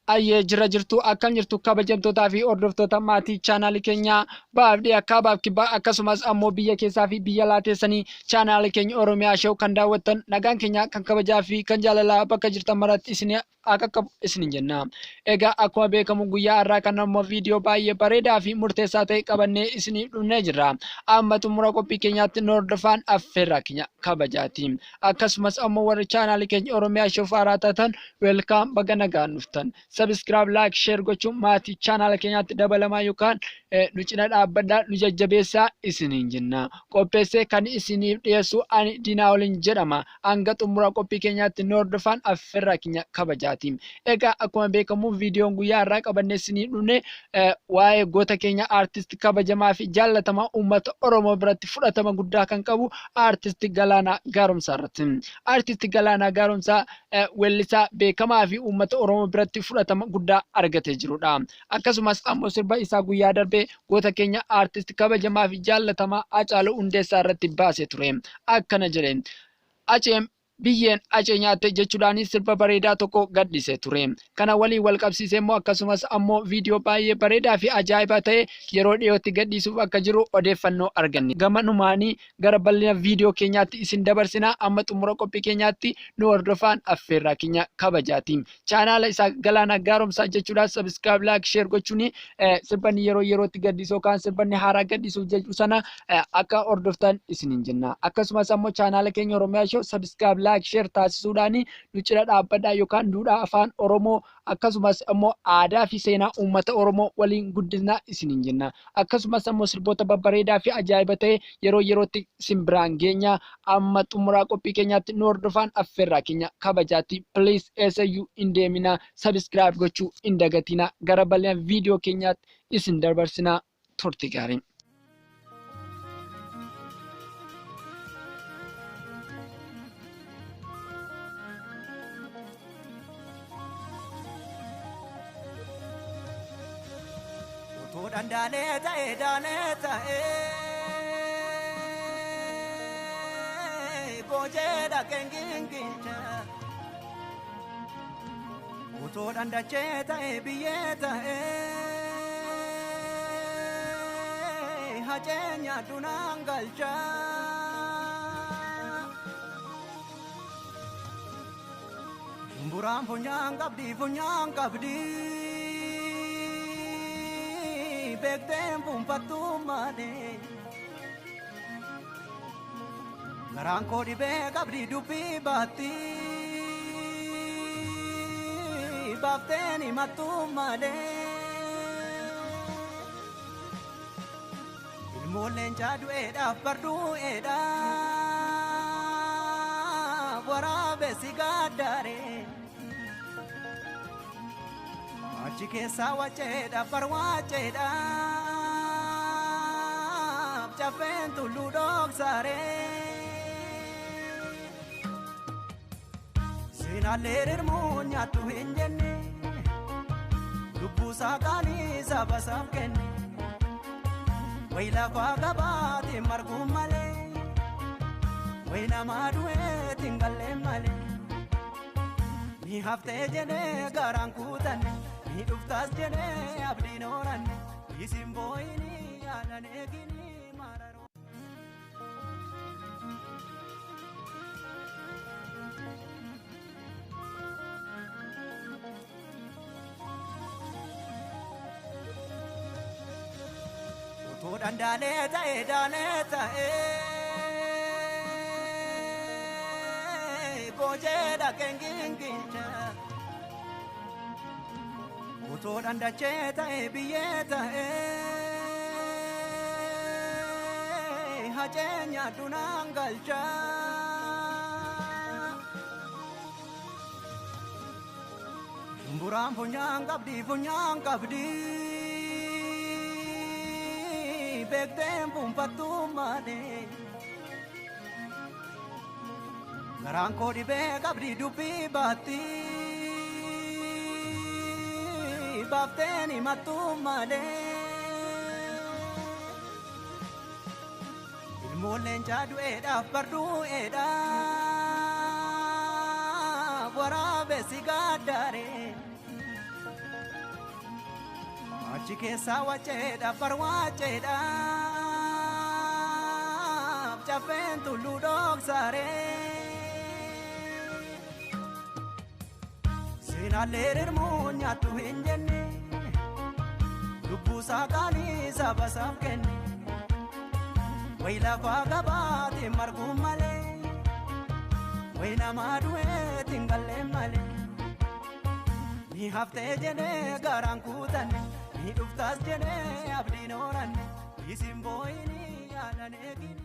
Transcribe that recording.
Ayyee jira jirtu akkam jirtu kabajamtootaa fi hordoftoota maatii chaanaalii keenyaa baafdee akka baaf kibbaa akkasumas ammoo biyya keessaa fi biyya alaa teessanii chaanaalii keenya Oromiyaa Show kan daawwattan nagaan keenya kan kabajaa fi kan jaalalaa bakka jirtan maratti isin akka qabu isin jenna. Egaa akkuma beekamu guyyaa har'aa kana ammoo viidiyoo baay'ee bareedaa fi murteessaa ta'e qabannee isiniif dhufnee jirra. Amma xumura qophii keenyaatti nu hordofaan affeerraa keenya kabajaati. Akkasumas ammoo warri chaanaalii keenya Oromiyaa Show haaraa taatan welcome baga nagaan dhuftan. Subscribe, like, share gochuun maatii chaanaala keenyaatti dabalamaa yookaan nu cina dhaabbadhaa nu jajjabeessaa isiniin jenna. Qopheessee kan isiniif dhiyeessu ani Diinaa waliin jedhama. Hanga xumura qophii keenyaatti nu hordofaan affeerraa keenya kabajaati. Egaa akkuma beekamu viidiyoon guyyaa har'aa qabannee isiniif dhufne waa'ee goota keenya aartist kabajamaa fi jaallatamaa uummata Oromoo biratti fudhatama guddaa kan qabu aartist Galaanaa Gaaromsaa irratti. Aartist Galaanaa Gaaromsaa weellisaa beekamaa fi uummata Oromoo biratti fudhatama guddaa argatee jirudha. Akkasumas ammoo sirba isaa guyyaa darbee goota keenya aartist kabajamaa fi jaallatamaa Hacaaluu Hundeessaa irratti baasee ture. Akkana jedhe. Aceen biyyeen acee nyaatte jechuudhaan sirba bareedaa tokko gadhiisee ture. Kana waliin wal qabsiisee immoo akkasumas ammoo viidiyoo baay'ee bareedaa fi ajaa'ibaa ta'e yeroo dhiyootti gadhiisuuf akka jiru odeeffannoo arganne. Gamanumaanii gara bal'ina viidiyoo keenyaatti isin dabarsina. Amma xumura qophii keenyaatti nu hordofaan affeerraa keenya kabajaati. Chaanaala isaa Galaanaa Gaaromsaa jechuudhaan subscribe, like, share gochuun sirbanni yeroo yerootti gadhiisu yookaan sirbanni haaraa gadhiisuuf jedhu sana akka hordoftan isiniin jenna. Akkasumas ammoo chaanaala keenya Oromiyaa Show subscribe, like, share taasisuudhaan nu cina dhaabbadhaa yookaan duudhaa afaan Oromoo akkasumas ammoo aadaa fi seenaa uummata Oromoo waliin guddisnaa isiniin jenna. Akkasumas ammoo sirboota babbareedaa fi ajaa'iba ta'e yeroo yerootti isin biraan geenya. Amma xumuraa qophii keenyaatti nu hordofaan affeerraa keenya kabajaati. Please eessayyuu hin deemina. Subscribe gochuu hin dagatina. Gara bal'ina viidiyoo keenyaatti isin dabarsina. Turtii gaarii. Utuu dandaalee ta'e daalee ta'e goojee dhaqeen gingilcha. Utuu dandachee ta'e biyyee ta'e hacee nyaadhu naan galcha. Shumburaan funyaan qabdi funyaan qabdi. Beekteen fuunfattuu malee. Garaan koo dhibee qabdi dubbii baatti. Baafteen himattuu malee. Ilmoon leencaa du'eedhaaf bardu'eedhaaf waraabessi gaaddaaree. Achi keessaa waceedhaaf barwaaceedhaaf caffeen tulluu dhoksaaree. Seenaallee rirmuu nyaattu hin jenne lubbuusaa qaalii saba isaaf kenne. Wayi lafaa qabaatiin marguu malee wayi namaa du'eetiin gallee malee. Ni haftee jedhee garaan kutanne ni dhuftaas jedhee abdiin horanne isin boo'inii yaadan eeginii maararoo. Utuu dandaalee ta'e daalee ta'e goojee dhaqeen gingilcha. Utuu dandachee ta'e biyyee ta'e hacee nyaadhu naan galcha. Shumburaan funyaan qabdi funyaan qabdi. Beekteen fuunfattuu malee. Garaan koo dhibee qabdi dubbii baatti. Baafteen himattuu malee. Ilmoon leencaa du'eedhaaf bardu'eedhaaf waraabessi gaaddaaree. Achi keessaa wacceedha barwaaceedha. Caffeen tulluu dhoksaaree. Seenaallee rirmuu nyaattu hin jenne. Lubbuusaa qaalii saba isaaf kenne. Wayi lafaa gabaatiin marguu malee. Wayi namaa du'eetiin gallee malee. Ni haftee jedhee garaan kutanne. Ni dhuftaas jedhee abdiin horanne. Isin boo'inii yaadan eegini.